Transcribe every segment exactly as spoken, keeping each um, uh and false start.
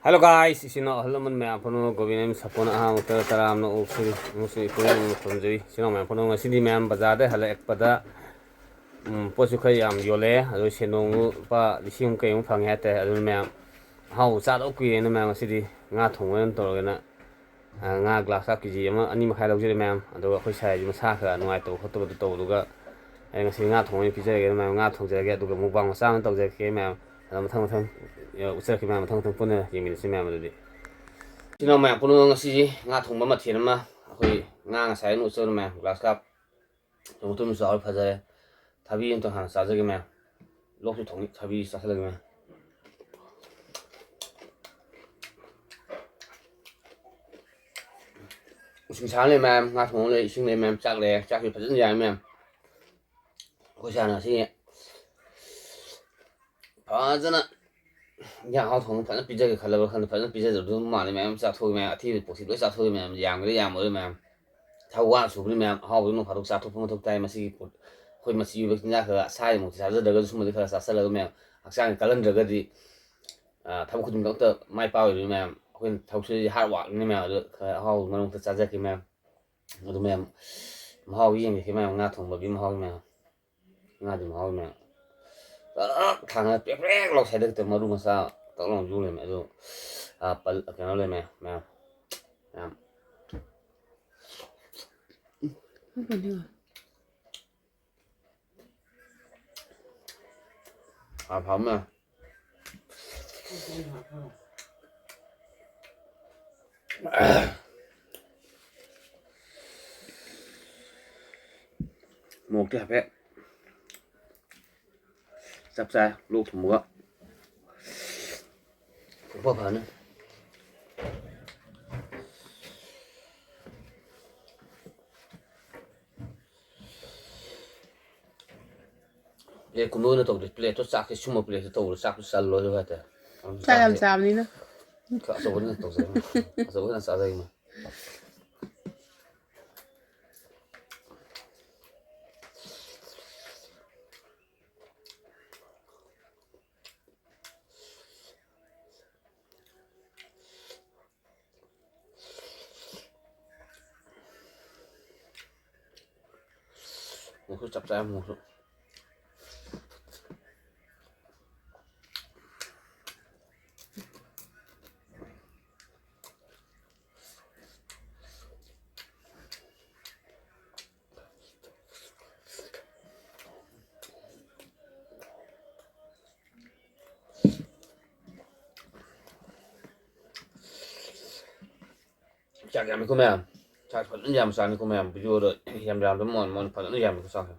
Hello guys, ꯏꯆꯤꯟ ꯏꯅꯥꯎ ꯑꯍꯜ ꯂꯃꯟ ꯃꯌꯥꯝ ꯄꯨꯝꯅꯃꯛ ꯒꯣꯕꯤꯟ ꯑꯃ ꯁꯥꯄꯣꯟꯅ ꯑꯍꯥꯟꯕ ꯃꯛꯇꯗ ꯇꯔꯥꯝꯅ ꯑꯣꯛꯆꯔꯤ꯫ ꯑꯃꯁꯨꯡ ꯏꯄꯨꯡ ꯈꯨꯔꯨꯝꯖꯔꯤ꯫ ꯏꯆꯤꯟ ꯏꯅꯥꯎ ꯃꯌꯥꯝ ꯄꯨꯝꯅꯃꯛ ꯉꯁꯤꯗꯤ ꯃꯌꯥꯝ ꯕꯖꯥꯔꯗ ꯍꯜꯂꯛꯄꯗ, ꯎꯝ, ꯄꯣꯠꯁꯨ ꯈꯔ ꯌꯥꯝ ꯌꯣꯜꯂꯛꯑꯦ꯫ ꯑꯗꯨ ꯁꯦꯟꯗꯣꯡꯁꯨ ꯂꯨꯄꯥ ꯂꯤꯁꯤꯡ ꯑꯃ ꯀꯩꯃꯨꯛ ꯐꯪꯉꯦ ꯍꯥꯏꯇꯥꯔꯦ꯫ ꯑꯗꯨꯅ ꯃꯌꯥꯝ ꯑꯍꯥꯎꯕ ꯆꯥꯗꯕ ꯀꯨꯏꯔꯦꯅ ꯃꯌꯥꯝ ꯉꯁꯤꯗꯤ ꯉꯥ ꯊꯣꯡꯕ ꯑꯣꯏꯅ ꯇꯧꯔꯒꯦꯅ, ꯑ, ꯉꯥ ꯒ꯭ꯂꯥꯁ ꯀꯞ ꯀꯦ ꯖꯤ ꯑꯃ ꯑꯅꯤ ꯃꯈꯥꯏ ꯂꯧꯖꯔꯦ ꯃꯌꯥꯝ꯫ ꯑꯗꯨꯒ ꯑꯩꯈꯣꯏ ꯁꯥꯏꯁꯨ ꯃꯁꯥ ꯈꯔ ꯅꯨꯡꯉꯥꯏꯇꯕ ꯈꯣꯠꯇꯕꯗꯨ ꯇꯧꯕꯗꯨꯒ ꯑꯩ ꯉꯁꯤ ꯉꯥ ꯊꯣꯡꯕ ꯑꯣꯏꯅ ꯄꯤꯖꯔꯒꯦꯅ ꯃꯌꯥꯝ ꯉꯥ ꯊꯣꯡꯖꯔꯒꯦ꯫ ꯑꯗꯨꯒ mukbang ꯃꯆꯥ ꯑꯃ ꯇꯧꯖꯔꯛꯀꯦ ꯃꯌꯥꯝ꯫ ꯑꯗꯣ ꯃꯊꯪ ꯃꯊꯪ, ꯑ, ꯎꯠꯆꯔꯛꯀꯦ ꯃꯌꯥꯝ, ꯃꯊꯪ ꯃꯊꯪ ꯄꯨꯟꯅ ꯌꯦꯡꯃꯤꯟꯅꯁꯤ ꯃꯌꯥꯝ꯫ ꯑꯗꯨꯗꯤ ꯏꯆꯤꯟ ꯏꯅꯥꯎ ꯃꯌꯥꯝ ꯄꯨꯝꯅꯃꯛ ꯉꯁꯤꯁꯤ ꯉꯥ ꯊꯣꯡꯕ ꯃꯊꯦꯜ ꯑꯃ, ꯑꯩꯈꯣꯏ ꯉꯥ ꯉꯁꯥꯏ ꯑꯩꯅ ꯎꯠꯆꯕꯗꯣ ꯃꯌꯥꯝ ꯒ꯭ꯂꯥꯁ ꯀꯞ ꯃꯇꯨꯝꯁꯨ ꯆꯥꯎꯔꯦ, ꯐꯖꯔꯦ꯫ ꯊꯕꯤ ꯑꯝꯇꯪ ꯍꯥꯟꯅ ꯆꯥꯖꯒꯦ ꯃꯌꯥꯝ꯫ ꯂꯣꯛꯁꯨ ꯊꯨꯡꯉꯤ, ꯊꯕꯤ ꯆꯥꯁꯤꯜꯂꯒꯦ ꯃꯌꯥꯝ꯫ ꯏꯁꯤꯡ ꯁꯥꯍꯜꯂꯦ ꯃꯌꯥꯝ, ꯉꯥ ꯊꯣꯡꯕ ꯂꯩ, ꯏꯁꯤꯡ ꯂꯩ ꯃꯌꯥꯝ, ꯆꯥꯛ ꯂꯩꯔꯦ, ꯆꯥꯛꯁꯨ ꯐꯖꯅ ꯌꯥꯔꯦ ꯃꯌꯥꯝ꯫ ꯑꯩꯈꯣꯏ ꯁꯥꯏꯅ ꯉꯁꯤ ꯐꯖꯅ ꯏꯟꯖꯥꯡ ꯑꯍꯥꯎ ꯊꯣꯡꯕ ꯐꯖꯅ ꯄꯤꯖꯒꯦ ꯈꯜꯂꯕ꯭ꯔꯥ ꯈꯪꯗꯦ, ꯐꯖꯅ ꯄꯤꯖꯗꯕꯗꯨ ꯃꯥꯜꯂꯦ ꯃꯌꯥꯝ꯫ ꯆꯥꯊꯣꯛꯑꯦ ꯃꯌꯥꯝ, ꯑꯊꯤꯕ ꯄꯣꯠꯁꯤ ꯂꯣꯏ ꯆꯥꯊꯣꯛꯑꯦ ꯃꯌꯥꯝ, ꯌꯥꯝꯒꯦꯔꯥ ꯌꯥꯝꯃꯣꯏꯔꯥ ꯃꯌꯥꯝ꯫ ꯊꯕꯛ ꯋꯥꯅ ꯁꯨꯕꯅꯤ ꯃꯌꯥꯝ, ꯑꯍꯥꯎꯕꯗꯤ ꯅꯣꯡ ꯐꯥꯗꯣꯛ ꯆꯥꯊꯣꯛꯄ ꯃꯊꯧ ꯇꯥꯏ꯫ ꯃꯁꯤꯒꯤ ꯄꯣꯠ, ꯑꯩꯈꯣꯏ ꯃꯆꯤ ꯑꯣꯏꯕ ꯆꯤꯟꯖꯥꯛ ꯈꯔ ꯑꯁꯥꯕꯃꯛꯇꯤ ꯆꯥꯖꯗ꯭ꯔꯒꯁꯨ ꯁꯨꯝꯕꯗꯤ ꯈꯔ ꯆꯥꯁꯤꯜꯂꯒ ꯃꯌꯥꯝ, ꯍꯛꯆꯥꯡꯁꯦ ꯀꯜꯍꯟꯗ꯭ꯔꯒꯗꯤ, ꯑ, ꯊꯕꯛ ꯈꯨꯗꯤꯡꯃꯛꯇ ꯃꯥꯏ ꯄꯥꯛꯑꯣꯏꯗꯣꯏꯅꯤ ꯃꯌꯥꯝ꯫ ꯑꯩꯈꯣꯏꯅ ꯊꯕꯛ ꯁꯨꯔꯤꯁꯦ hard workꯅꯤ ꯃꯌꯥꯝ, ꯑꯗꯣ ꯈꯔ ꯑꯍꯥꯎꯕ ꯃꯔꯛ ꯃꯔꯛꯇ ꯆꯥꯖꯔꯛꯀꯦ ꯃꯌꯥꯝ꯫ ꯑꯗꯨ ꯃꯌꯥꯝ ꯃꯍꯥꯎ ꯌꯦꯡꯉꯁꯤ ꯃꯌꯥꯝ, ꯉꯥ ꯊꯣꯡꯕꯒꯤ ꯃꯍꯥꯎ ꯃꯌꯥꯝ꯫ ꯉꯥꯗꯤ ꯃꯍꯥꯎ ꯃꯌꯥꯝ꯫ ꯇꯛ ꯊꯥꯡꯒꯠꯂ ꯄ꯭ꯔꯦꯛ ꯄ꯭ꯔꯦꯛ ꯂꯥꯎ ꯁꯥꯏꯗ ꯈꯛꯇ ꯃꯔꯨ ꯃꯆꯥ ꯇꯛ ꯂꯥꯎ ꯌꯣꯜꯂꯦꯃꯦ꯫ ꯑꯗꯨ, ꯑ, ꯄꯜ-, ꯀꯩꯅꯣ ꯂꯩꯃꯦ ꯃꯌꯥꯝ꯫ ꯃꯌꯥꯝ꯫ ꯍꯥꯎ ꯍꯥꯎꯅ꯫ ꯃꯣꯔꯣꯛꯇꯤ ꯍꯥꯏꯐꯦꯠ ꯆꯞ ꯆꯥꯏ, ꯂꯣꯛ ꯊꯨꯡꯕꯒ ꯄꯨꯡꯐ ꯐꯅꯤ꯫ Plateꯀꯨꯝꯕ ꯑꯣꯏꯅ ꯇꯧꯗꯦ꯫ Plateꯇꯣ ꯆꯥꯛꯁꯦ ꯁꯨꯝꯕ plateꯇ ꯇꯧꯕꯗ ꯆꯥꯛꯇꯣ ꯆꯜꯂꯣꯏ ꯑꯗꯨ ꯍꯥꯏꯇꯥꯔꯦ꯫ ꯆꯥꯛ ꯌꯥꯝ ꯆꯥꯕꯅꯤꯅ꯫ ꯑꯆꯧꯕꯅ ꯇꯧꯖꯩ꯫ ꯑꯆꯧꯕꯅ ꯆꯥꯖꯩ꯫ ꯆꯞ ꯆꯥꯏ ꯑꯃꯨꯛꯁꯨ꯫ ꯆꯥꯛ ꯌꯥꯝꯃꯤꯀꯣ ꯃꯌꯥꯝ꯫ ꯆꯥꯛ ꯐꯖꯅ ꯌꯥꯝ ꯆꯥꯅꯤꯀꯣ ꯃꯌꯥꯝ꯫ Video ꯗ ꯌꯥꯝ ꯌꯥꯝꯗꯕ ꯃꯣꯟ ꯃꯣꯟ ꯐꯖꯅ ꯌꯥꯝꯃꯤꯀꯣ ꯆꯥꯛꯁꯦ꯫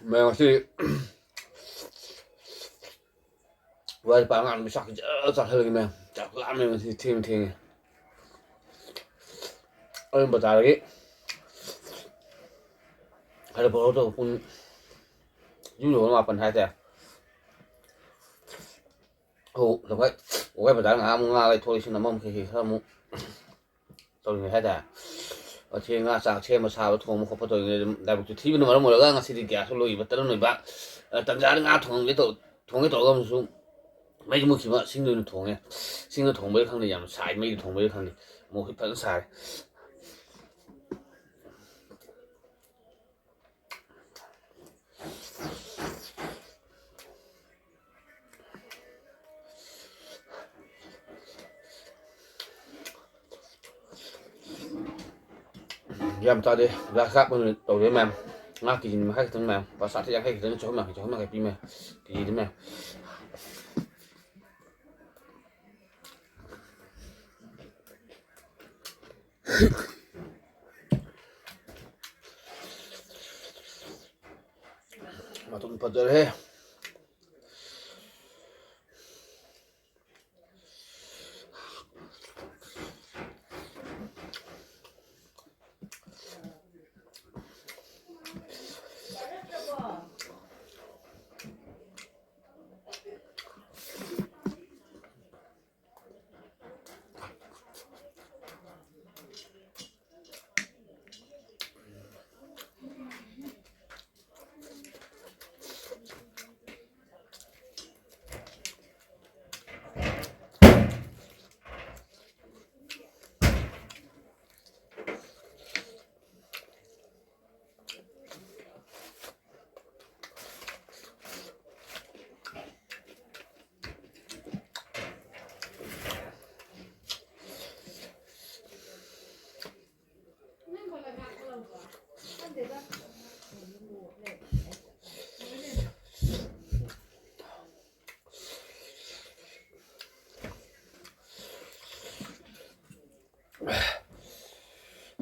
ꯃꯌꯥꯝ ꯉꯁꯤ ꯋꯥꯔꯤ ꯄꯥ ꯉꯥꯡꯕ ꯆꯥꯛꯁꯤ ꯖꯔ ꯆꯥꯁꯤꯜꯂꯒꯦ ꯃꯌꯥꯝ꯫ ꯆꯥꯛ ꯂꯥꯝꯃꯦ ꯉꯁꯤ ꯊꯦꯡ ꯊꯦꯡꯉꯦ꯫ ꯑꯩ ꯕꯖꯥꯔꯗꯒꯤ ꯍꯜꯂꯛꯄ ꯄꯨꯡ ꯌꯨꯝ ꯌꯧꯕ ꯃꯥꯄꯟ ꯍꯥꯏꯇꯥꯔꯦ꯫ ꯑꯣ, ꯂꯐꯥꯏ, ꯋꯥꯏ ꯕꯖꯥꯔ ꯉꯥꯏꯍꯥꯛ ꯑꯃꯨꯛ ꯉꯥ ꯂꯩꯊꯣꯛ ꯂꯩꯁꯤꯟ ꯑꯃꯃꯨꯛ ꯀꯩꯀꯩ ꯈꯔ ꯑꯃꯨꯛ ꯇꯧꯔꯤꯉꯩ ꯍꯥꯏꯇꯥꯔꯦ꯫ ꯃꯊꯦꯜ ꯉꯥ ꯆꯥꯛ ꯁꯦꯝꯕ ꯁꯥꯕ ꯊꯣꯡꯕ ꯈꯣꯠꯄ ꯇꯧꯔꯤꯉꯩꯗ ꯂꯥꯏꯕꯛꯇꯨ ꯊꯤꯕꯅ ꯃꯔꯝ ꯑꯣꯏꯔꯒ ꯉꯁꯤꯗꯤ gas ꯇꯣ ꯂꯣꯏꯈꯤꯕ, ꯇꯔꯟ ꯑꯣꯏꯕ꯫ ꯑ, ꯇꯟꯖꯥꯗ ꯉꯥ ꯊꯣꯡꯒꯦ ꯇꯧ-, ꯊꯣꯡꯒꯦ ꯇꯧꯔꯒ ꯑꯃꯁꯨ ꯃꯩ ꯃꯨꯠꯈꯤꯕ, ꯁꯤꯡꯗ ꯑꯣꯏꯅ ꯊꯣꯡꯉꯦ꯫ ꯁꯤꯡꯗ ꯊꯣꯡꯕꯩꯔ ꯈꯪꯗꯦ, ꯌꯥꯝ ꯁꯥꯏ, ꯃꯩꯗ ꯊꯣꯡꯕꯩꯔ ꯈꯪꯗꯦ, ꯃꯣꯛꯁꯤ ꯐꯖꯅ ꯁꯥꯔꯦ꯫ ꯌꯥꯝ ꯆꯥꯗꯦ, glass ꯀꯥꯞ ꯑꯣꯏꯅ ꯇꯧꯔꯦ ꯃꯌꯥꯝ꯫ ꯉꯥ KG ꯃꯈꯥꯏ ꯈꯛꯇꯪ ꯃꯌꯥꯝ, ꯂꯨꯄꯥ ꯆꯥꯇ꯭ꯔꯦꯠ ꯌꯥꯡꯈꯩ ꯈꯛꯇꯪ, ꯆꯍꯨꯝ ꯌꯥꯡꯈꯩ, ꯆꯍꯨꯝ ꯌꯥꯡꯈꯩ ꯄꯤ ꯃꯌꯥꯝ, KG ꯗ ꯃꯌꯥꯝ꯫ ꯃꯇꯨꯝ ꯐꯖꯔꯦꯍꯦ꯫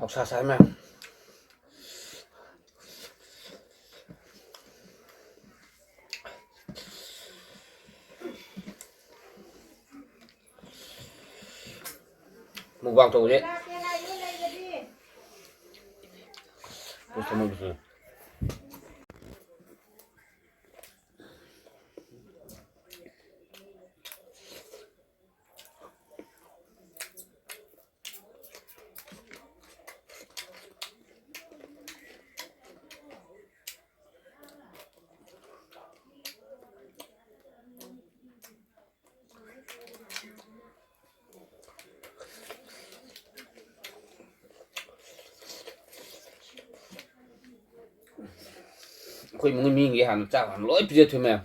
ꯍꯧꯁꯥ ꯁꯥꯏ ꯃꯌꯥꯝ꯫ ꯃꯨꯛꯕꯥꯡ ꯇꯧꯕꯁꯦ꯫ ꯑꯩꯈꯣꯏ ꯏꯃꯨꯡꯒꯤ ꯃꯤꯁꯤꯡꯁꯦ ꯍꯥꯟꯅ ꯆꯥꯛ ꯍꯥꯟꯅ ꯂꯣꯏ ꯄꯤꯖꯊꯣꯛꯑꯦ ꯃꯌꯥꯝ꯫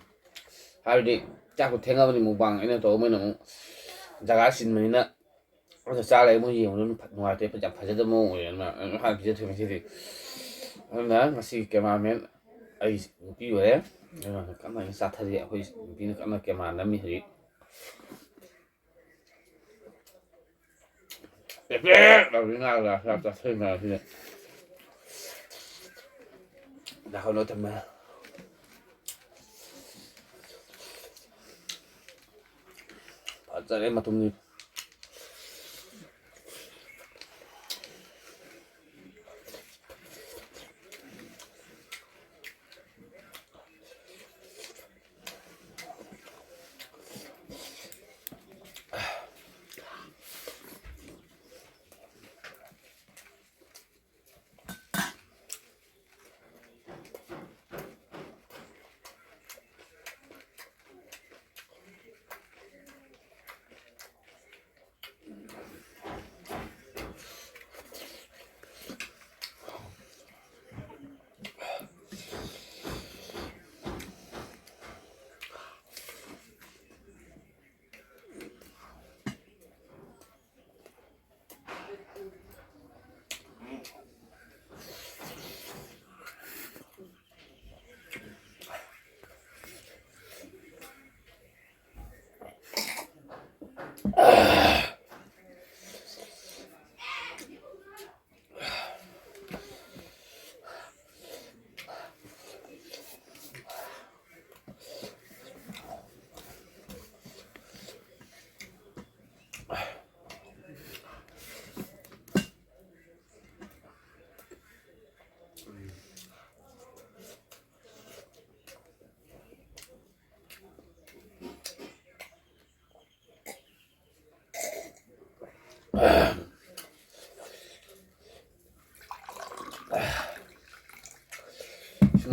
ꯍꯥꯏꯕꯗꯤ ꯆꯥꯛꯇꯣ ꯊꯦꯡꯉꯕꯅꯤ, ꯃꯨꯛꯕꯥꯡ ꯑꯩꯅ ꯇꯧꯕ, ꯃꯣꯏꯅ ꯑꯃꯨꯛ ꯖꯒꯥ ꯆꯤꯟꯕꯅꯤꯅ ꯑꯗꯨ ꯆꯥ ꯂꯩꯔꯦ, ꯃꯣꯏ ꯌꯦꯡꯕꯗ ꯑꯗꯨꯝ ꯐ-, ꯅꯨꯡꯉꯥꯏꯇꯦ, ꯌꯥꯝ ꯐꯖꯗꯕ ꯃꯑꯣꯡ ꯑꯣꯏꯔꯦꯅ ꯑꯗꯨꯝ ꯍꯥꯟꯅ ꯄꯤꯖꯊꯣꯛꯑꯦ ꯉꯁꯤꯗꯤ꯫ ꯑꯗꯨꯅ ꯉꯁꯤꯒꯤ cameraman ꯑꯩ ꯅꯨꯄꯤ ꯑꯣꯏꯔꯦ꯫ ꯑꯗꯨꯅ ꯀꯟꯅ ꯑꯩꯅ ꯆꯥꯊꯔꯤ꯫ ꯑꯩꯈꯣꯏ ꯅꯨꯄꯤꯅ ꯀꯟꯅ camera ꯅꯝꯃꯤ ꯍꯧꯖꯤꯛ꯫ ꯄꯦꯄꯦ ꯂꯥꯎꯔꯤ ꯉꯥ ꯒ꯭ꯂꯥꯁ ꯆꯥꯊꯔꯤ ꯃꯌꯥꯝꯁꯤꯗ꯫ ꯗꯥ ꯀꯩꯅꯣ ꯊꯝꯃꯦ꯫ ꯆꯠꯂꯦ ꯃꯇꯨꯝꯅꯤ꯫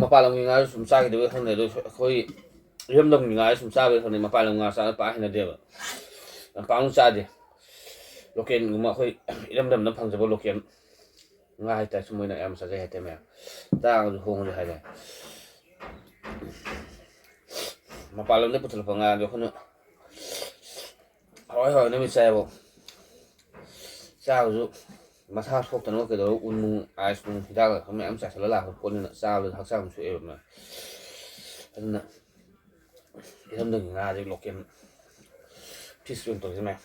ꯃꯄꯥꯟ ꯂꯝꯒꯤ ꯉꯥꯁꯨ ꯁꯨꯝ ꯆꯥꯈꯤꯗꯕꯩ ꯈꯪꯗꯦ, ꯑꯗꯨ ꯑꯩꯈꯣꯏ ꯏꯔꯝꯗꯝꯒꯤ ꯉꯥꯁꯨ ꯁꯨꯝ ꯆꯥꯕꯩ ꯈꯪꯗꯦ, ꯃꯄꯥꯟ ꯂꯝ ꯉꯥ ꯆꯥꯕ ꯄꯥꯛ ꯍꯩꯅꯗꯦꯕ꯫ ꯌꯥꯝ ꯄꯥꯛꯅ ꯆꯥꯗꯦ꯫ ꯂꯣꯀꯦꯜꯒꯨꯝꯕ ꯑꯩꯈꯣꯏ ꯏꯔꯝꯗꯝꯗ ꯐꯪꯖꯕ ꯂꯣꯀꯦꯜ ꯉꯥ ꯍꯥꯏꯇꯥꯔꯦ, ꯁꯨꯝ ꯃꯣꯏꯅ ꯑꯌꯥꯝꯕ ꯆꯥꯖꯩ ꯍꯥꯏꯇꯥꯔꯦ ꯃꯌꯥꯝ꯫ ꯇꯥꯡꯉꯁꯨ ꯍꯣꯡꯉꯁꯨ ꯍꯥꯏꯇꯥꯔꯦ꯫ ꯃꯄꯥꯟ ꯂꯝꯗ ꯄꯨꯊꯣꯔꯛꯄ ꯉꯥꯗꯣ ꯑꯩꯈꯣꯏꯅ ꯍꯥꯎꯋꯦ ꯍꯥꯎꯋꯦ ꯅꯨꯃꯤꯠ ꯆꯥꯏꯌꯦꯕ꯫ ꯆꯥꯕꯁꯨ ꯃꯁꯥ ꯁꯣꯛꯇꯅꯕ ꯀꯩꯗꯧꯔ ꯎꯟ ꯅꯨꯡ, ꯑꯥꯏꯁ ꯅꯨꯡ, ꯍꯤꯗꯥꯛ ꯂꯥꯡꯊꯛ ꯃꯌꯥꯝ ꯆꯥꯏꯁꯜꯂ ꯂꯥꯛꯄ ꯄꯣꯠꯅꯤꯅ ꯆꯥꯕꯗ ꯍꯛꯆꯥꯡ ꯁꯣꯛꯑꯦꯕ ꯃꯌꯥꯝ꯫ ꯑꯗꯨꯅ ꯏꯔꯝꯗꯝꯒꯤ ꯉꯥꯁꯦ ꯂꯣꯀꯦꯜ ꯐꯤꯁ ꯑꯣꯏꯅ ꯇꯧꯁꯦ ꯃꯌꯥꯝ꯫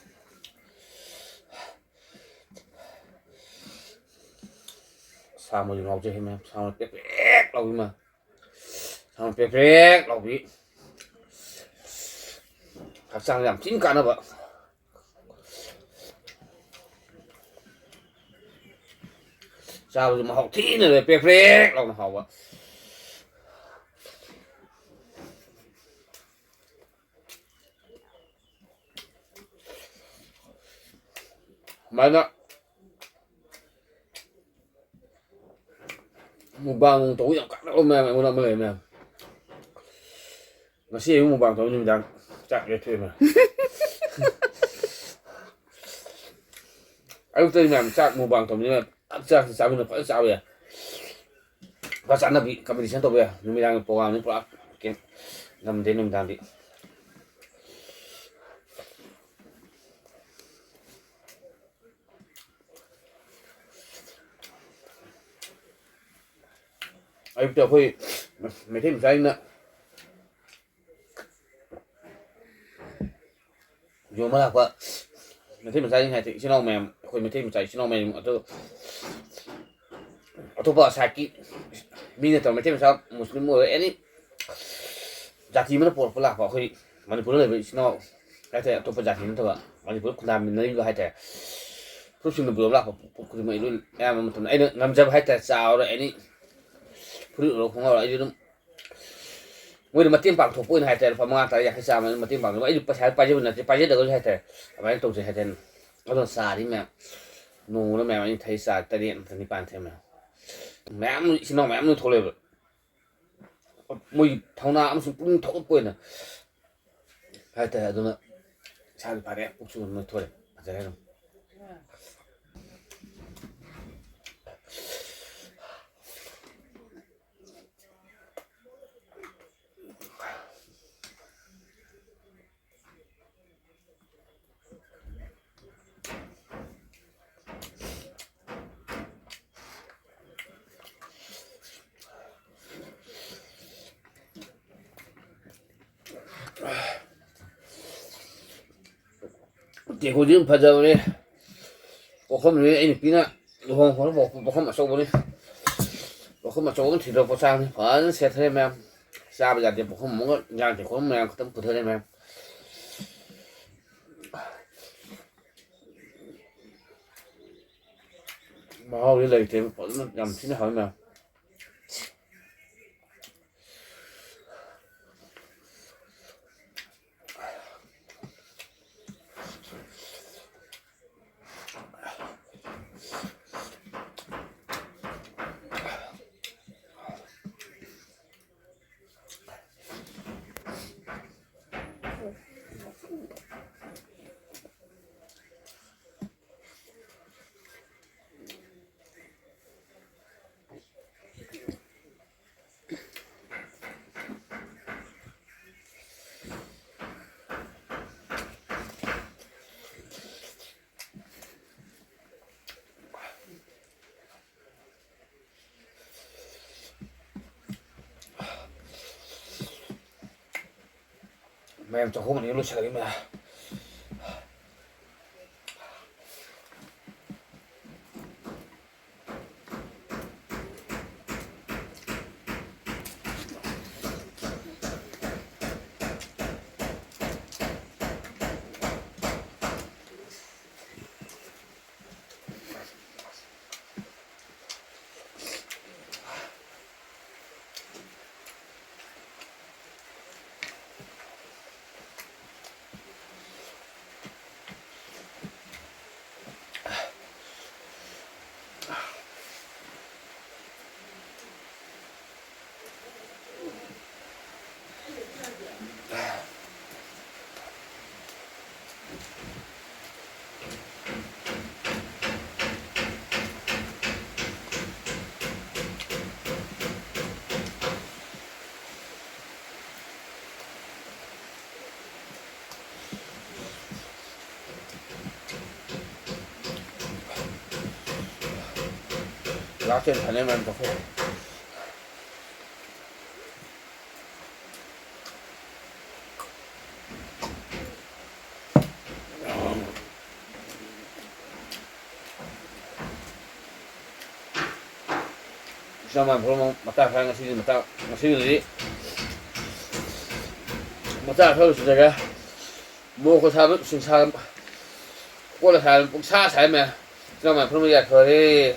ꯁꯥ ꯃꯔꯣꯏꯁꯨ ꯉꯥꯎꯖꯩ ꯃꯌꯥꯝ, ꯁꯥ ꯃꯔꯣꯏ ꯄꯦꯛ ꯄꯦꯛ ꯂꯥꯎꯕꯤ ꯃꯌꯥꯝ꯫ ꯁꯥ ꯃꯔꯣꯏ ꯄꯦꯛ ꯄꯦꯛ ꯂꯥꯎꯕꯤ꯫ ꯍꯛꯆꯥꯡꯗ ꯌꯥꯝ ꯊꯤꯅ ꯀꯥꯟꯅꯕ꯫ ꯆꯥꯕꯁꯨ ꯃꯍꯥꯎ ꯊꯤꯅ ꯂꯩ, ꯄ꯭ꯔꯦꯛ ꯄ꯭ꯔꯦꯛ ꯂꯥꯎꯅ ꯍꯥꯎꯕ꯫ ꯁꯨꯃꯥꯏꯅ ꯃꯨꯛꯕꯥꯡ ꯇꯧꯕ ꯌꯥꯝ ꯀꯥꯟꯅꯕ ꯃꯌꯥꯝ ꯑꯩꯉꯣꯟꯗ ꯑꯃ ꯂꯩ, ꯃꯌꯥꯝ꯫ ꯉꯁꯤ ꯑꯌꯨꯛ ꯃꯨꯛꯕꯥꯡ ꯇꯧꯕ, ꯅꯨꯃꯤꯗꯥꯡ ꯆꯥꯛ ꯂꯦꯞꯊꯣꯛꯑꯦ, ꯃꯌꯥꯝ꯫ ꯑꯌꯨꯛꯇꯗꯤ ꯃꯌꯥꯝ ꯆꯥꯛ ꯃꯨꯛꯕꯥꯡ ꯇꯧꯕꯅꯤꯅ ꯆꯥꯛꯁꯤ ꯆꯥꯃꯤꯟꯅ ꯐꯖꯅ ꯆꯥꯕ ꯌꯥꯏ꯫ ꯐꯖ ꯆꯥꯅꯕꯤ competition ꯇꯧꯕ ꯌꯥꯏ꯫ ꯅꯨꯃꯤꯗꯥꯡꯒꯤ programꯅꯤ ꯄꯨꯔꯥ꯫ ꯀꯩꯝ ꯉꯝꯗꯦ ꯅꯨꯃꯤꯗꯥꯡꯗꯤ꯫ ꯑꯌꯨꯛꯇ ꯑꯩꯈꯣꯏ ꯃꯩꯇꯩ ꯃꯆꯥꯁꯤꯡꯅ ꯌꯣꯟꯕ ꯂꯥꯛꯄ ꯃꯩꯇꯩ ꯃꯆꯥꯁꯤꯡ ꯍꯥꯏꯗꯤ ꯏꯆꯤꯜ ꯏꯅꯥꯎ ꯃꯌꯥꯝ, ꯑꯩꯈꯣꯏ ꯃꯩꯇꯩ ꯃꯆꯥ ꯏꯆꯤꯜ ꯏꯅꯥꯎ ꯃꯌꯥꯝ ꯑꯗꯨ ꯑꯇꯣꯞꯄ ꯁꯥꯏꯠꯀꯤ ꯃꯤ ꯅꯠꯇꯕ ꯃꯩꯇꯩ ꯃꯆꯥ, ꯃꯨꯁꯂꯤꯝ ꯑꯣꯏꯔꯣ, ꯑꯦꯅꯤ ꯖꯥꯇꯤ ꯑꯃꯅ ꯄꯣꯔꯛꯄ ꯂꯥꯛꯄ ꯑꯩꯈꯣꯏ ꯃꯅꯤꯄꯨꯔꯗ ꯂꯩꯕ ꯏꯆꯤꯜ ꯏꯅꯥꯎ ꯍꯥꯏꯇꯥꯔꯦ, ꯑꯇꯣꯞꯄ ꯖꯥꯇꯤ ꯅꯠꯇꯕ ꯃꯅꯤꯄꯨꯔꯗ ꯈꯨꯟꯗꯥꯃꯤꯟꯅꯔꯤꯕ ꯍꯥꯏꯇꯥꯔꯦ, ꯐꯨꯔꯨꯞꯁꯤꯡꯅ ꯄꯨꯔꯛꯄ ꯂꯥꯛꯄ ꯄꯣꯠ ꯈꯨꯗꯤꯡꯃꯛ ꯑꯩ ꯂꯣꯏ ꯑꯌꯥꯝꯕ ꯃꯇꯝꯗ ꯑꯩꯅ ꯉꯝꯖꯕ ꯍꯥꯏꯇꯥꯔꯦ, ꯆꯥ ꯑꯣꯏꯔꯣ ꯑꯦꯅꯤ ꯐꯨꯔꯤꯠ ꯑꯣꯏꯔꯣ ꯈꯣꯡꯒ꯭ꯔꯥꯎ ꯑꯣꯏꯔꯣ ꯑꯩꯗꯤ ꯑꯗꯨꯝ ꯃꯣꯏꯗ ꯃꯇꯦꯡ ꯄꯥꯡꯊꯣꯛꯄ ꯑꯣꯏꯅ ꯍꯥꯏꯇꯥꯔꯦ, ꯂꯨꯄꯥ ꯃꯉꯥ, ꯇꯔꯥ, ꯌꯥꯡꯈꯩ, ꯆꯥꯝꯃ ꯑꯗꯨꯝ ꯃꯇꯦꯡ ꯄꯥꯡꯊꯣꯛꯄ꯫ ꯑꯩꯗꯤ ꯄꯩꯁꯥ ꯄꯥꯏꯖꯕ ꯅꯠꯇꯦ, ꯄꯥꯏꯖꯗ꯭ꯔꯒꯁꯨ ꯍꯥꯏꯇꯥꯔꯦ, ꯑꯗꯨꯃꯥꯏꯅ ꯇꯧꯖꯩ ꯍꯥꯏꯇꯥꯔꯦ꯫ ꯑꯗꯨꯅ ꯆꯥꯗꯤ ꯃꯌꯥꯝ ꯅꯣꯡꯃꯗ ꯃꯌꯥꯝ ꯑꯩꯅ ꯊꯛꯏ ꯆꯥ ꯇꯔꯦꯠ ꯅꯠꯇ꯭ꯔ ꯅꯤꯄꯥꯟ ꯊꯛꯑꯦ ꯃꯌꯥꯝ꯫ ꯃꯌꯥꯝ ꯏꯆꯤꯟ ꯏꯅꯥꯎ ꯃꯌꯥꯝ ꯂꯣꯏ ꯊꯣꯛꯂꯛꯑꯦꯕ꯫ ꯃꯣꯏꯒꯤ ꯊꯧꯅꯥ ꯑꯃꯁꯨꯡ ꯄꯨꯛꯅꯤꯡ ꯊꯧꯒꯠꯄ ꯑꯣꯏꯅ ꯍꯥꯏꯇꯥꯔꯦ꯫ ꯑꯗꯨꯅ ꯏꯁꯥꯁꯨ ꯐꯔꯦ, ꯄꯨꯛꯁꯨ ꯅꯣꯏꯊꯣꯔꯦ, ꯐꯖꯔꯦ ꯑꯗꯨꯝ꯫ ꯇꯦꯡꯀꯣꯠꯁꯤ ꯑꯗꯨꯝ ꯐꯖꯕꯅꯦ꯫ ꯄꯨꯈꯝꯁꯤ ꯑꯩ ꯅꯨꯄꯤꯅ ꯂꯨꯍꯣꯡ ꯈꯣꯡꯗꯣꯡꯕ ꯄꯨꯈꯝ ꯑꯆꯧꯕꯅꯤ꯫ ꯄꯨꯈꯝ ꯑꯆꯧꯕ ꯑꯃ ꯊꯤꯗꯣꯔꯛꯄ ꯆꯥꯡꯅꯤ꯫ ꯐꯖꯅ ꯁꯦꯠꯊꯔꯦ ꯃꯌꯥꯝ꯫ ꯆꯥꯕ ꯌꯥꯗꯦ ꯄꯨꯈꯝ ꯑꯃꯒ ꯏꯟꯖꯥꯡ ꯇꯦꯡꯀꯣꯠ ꯑꯃ ꯃꯌꯥꯝ ꯈꯛꯇꯪ ꯄꯨꯊꯔꯦ ꯃꯌꯥꯝ꯫ ꯃꯍꯥꯎꯗꯤ ꯂꯩꯇꯦ, ꯐꯖꯅ ꯌꯥꯝ ꯊꯤꯅ ꯍꯥꯎꯋꯤ ꯃꯌꯥꯝ꯫ ꯃꯌꯥꯝ ꯆꯥꯛꯈꯨꯝ ꯑꯅꯤ ꯂꯣꯏꯁꯤꯜꯂꯒꯦ ꯃꯌꯥꯝ꯫ ꯂꯥꯁꯇ ꯊꯥꯅ ꯃꯌꯥꯝ ꯇꯧꯊꯣꯛꯑꯣ꯫ ꯏꯆꯥ ꯃꯌꯥꯝ ꯄꯨꯝꯅꯃꯛ ꯃꯇꯥꯡ ꯈꯔ ꯉꯁꯤꯒꯤ ꯃꯇꯥꯡ, ꯉꯁꯤꯒꯤꯗꯤ ꯃꯇꯥꯡ ꯈꯔ ꯂꯣꯏꯁꯤꯟꯖꯔꯒꯦ꯫ ꯃꯣꯔꯣꯛꯀ ꯁꯥꯕ, ꯁꯤꯡꯁꯥ, ꯀꯣꯠꯂ ꯁꯥꯕ, ꯄꯨꯡꯁꯥ ꯁꯥꯏ ꯃꯌꯥꯝ꯫ Sino me fue muy a correr.